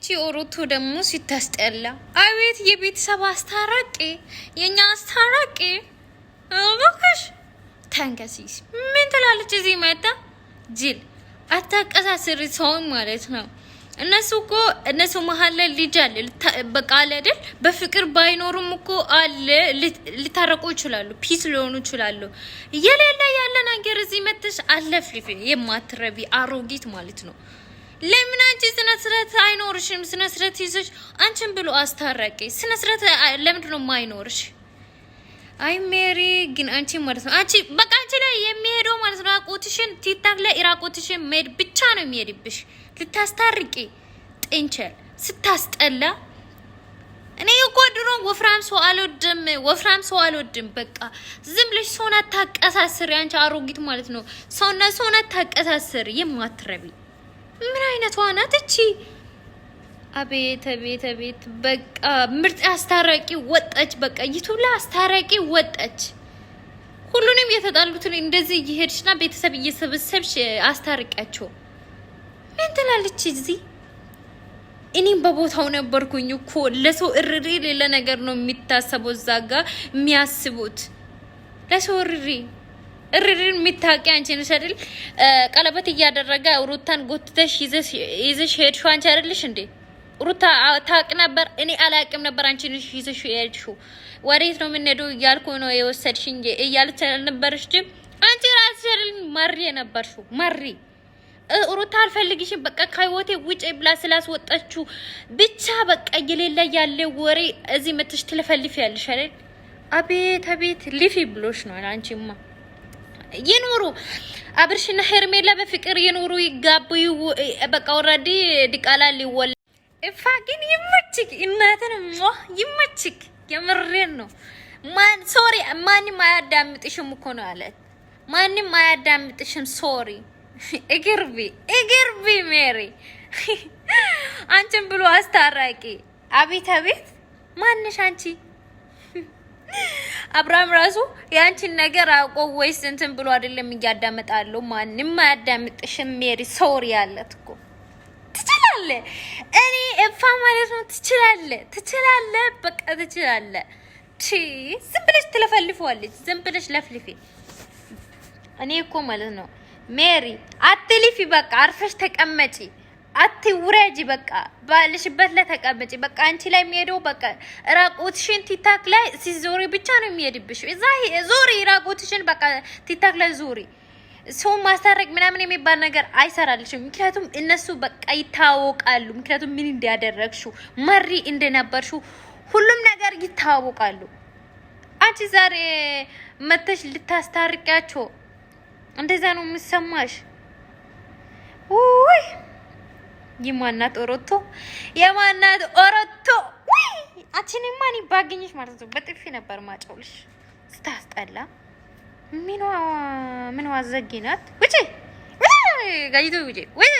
እቺ ኦሮቶ ደግሞ ሲታስጠላ! አቤት የቤተሰብ አስታራቂ፣ የኛ አስታራቂ እባክሽ። ተንከሲስ ምን ትላለች እዚህ መጣ? ጅል አታቀሳስሪ ሰውን ማለት ነው። እነሱ እኮ እነሱ መሀል ላይ ልጅ አለ። በቃ አለ አይደል? በፍቅር ባይኖሩም እኮ አለ፣ ሊታረቁ ይችላሉ፣ peace ሊሆኑ ይችላሉ። የሌለ ያለ ነገር እዚህ መተሽ አለፍልፊ፣ የማትረቢ አሮጊት ማለት ነው። ለምን አንቺ ስነ ስርዓት አይኖርሽም? ስነ ስርዓት ይዘሽ አንቺን ብሎ አስታራቂ ስነ ስርዓት ለምንድን ነው የማይኖርሽ? አይ ሜሪ ግን አንቺ ማለት ነው፣ አንቺ በቃ አንቺ ላይ የሚሄደው ማለት ነው ራቁትሽን ቲክታክ ላይ ራቁትሽን መሄድ ብቻ ነው የሚሄድብሽ። ልታስታርቂ ጥንቸል ስታስጠላ። እኔ እኮ ድሮ ወፍራም ሰው አልወድም፣ ወፍራም ሰው አልወድም። በቃ ዝም ብለሽ ሰውን አታቀሳስሪ አንቺ አሮጊት ማለት ነው። ሰውና ሰውን አታቀሳስሪ፣ የማትረቢ ምን አይነቷ ናት እቺ? አቤት አቤት አቤት! በቃ ምርጥ አስታራቂ ወጣች። በቃ ዩቱብ ላይ አስታራቂ ወጣች። ሁሉንም የተጣሉትን እንደዚህ እየሄድሽና ቤተሰብ እየሰበሰብሽ አስታርቂያቸው። ምን ትላለች እዚህ? እኔም በቦታው ነበርኩኝ እኮ። ለሰው እርሪ ሌላ ነገር ነው የሚታሰበው፣ እዛ ጋ የሚያስቡት ለሰው እርሪ እርሪን የሚታወቂ አንቺ ነሽ አይደል? ቀለበት እያደረገ ሩታን ጎትተሽ ይዘሽ ሄድሽው አንቺ አይደልሽ እንዴ? ሩታ ታውቅ ነበር፣ እኔ አላቅም ነበር። አንቺ ነሽ ይዘሽ ሄድሽው። ወዴት ነው የምንሄደው እያልኩ ነው የወሰድሽኝ እያለች አልነበረሽ? አንቺ ራስሽ አይደል መሪ የነበርሽው መሪ። ሩታ አልፈልግሽም በቃ ከህይወቴ ውጭ ብላ ስላስወጣችሁ ብቻ በቃ የሌለ ያለ ወሬ እዚህ መተሽ ትለፈልፊ ያለሽ አይደል? አቤት አቤት፣ ልፊ ብሎሽ ነው አንቺማ። ይኑሩ አብርሽና ሄርሜላ በፍቅር ይኑሩ፣ ይጋቡ። በቃ already ዲቃላ ሊወለ እፋ ግን ይመችክ፣ እናትን ሟ ይመችክ። የምሬን ነው። ማን sorry፣ ማንም አያዳምጥሽም እኮ ነው አለ። ማንም አያዳምጥሽም። Sorry እግርቢ እግርቢ ሜሪ አንቺን ብሎ አስታራቂ። አቤት አቤት፣ ማንሽ አንቺ? አብርሃም ራሱ የአንቺን ነገር አውቆ ወይስ እንትን ብሎ አይደለም እያዳመጣለሁ። ማንም አያዳምጥሽም ሜሪ፣ sorry ያለት እኮ ትችላለ። እኔ እፋ ማለት ነው። ትችላለ፣ ትችላለ፣ በቃ ትችላለ። ዝም ብለሽ ትለፈልፈዋለች። ዝም ብለሽ ለፍልፊ። እኔ እኮ ማለት ነው ሜሪ አትልፊ፣ በቃ አርፈሽ ተቀመጪ። አትውረጂ፣ በቃ ባለሽበት ላይ ተቀመጪ። በቃ አንቺ ላይ የሚሄደው በቃ ራቁትሽን ቲክታክ ላይ ሲዞሪ ብቻ ነው የሚሄድብሽ። እዛ ዞሪ፣ ራቁትሽን በቃ ቲክታክ ላይ ዞሪ። ሰውን ማስታረቅ ምናምን የሚባል ነገር አይሰራልሽም። ምክንያቱም እነሱ በቃ ይታወቃሉ። ምክንያቱም ምን እንዲያደረግሽው መሪ እንደነበርሽው ሁሉም ነገር ይታወቃሉ። አንቺ ዛሬ መተሽ ልታስታርቂያቸው እንደዛ ነው የምሰማሽ። ውይ የማናት ኦሮቶ፣ የማናት ኦሮቶ! ውይ አንቺንማ እኔ ባገኘሽ ማለት ነው በጥፊ ነበር ማጨውልሽ። ስታስጠላ። ምንዋ ምንዋ ዘጊ ናት። ውጪ ጋይቶ ውጪ ውጪ።